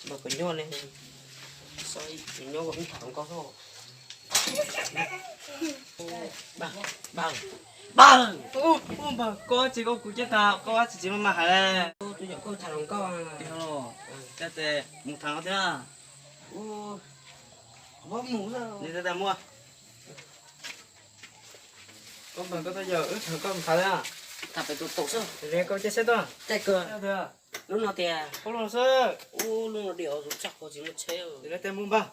Npawg, koj nyob ne, nyob ua ib tham hluas nkauj xwb. Npawg, npawg, npawg, npawg, koj tsis koj kuv cab tas koj tsis tsis maj mam hais. Tus yawm koj tham hluas nkauj. Cas tes mus tham thiab. Mus, mus, mus ua. Koj npawg, koj tus yawm wb tham koj mus tham thiab. Tham pem tus tau xwb. Koj caij seb tuaj. Caij kawg. Lub no tias, lub no xwb. Ub, lub no diam tus txog kuv tsis muaj tsheb. Tes mus npawg.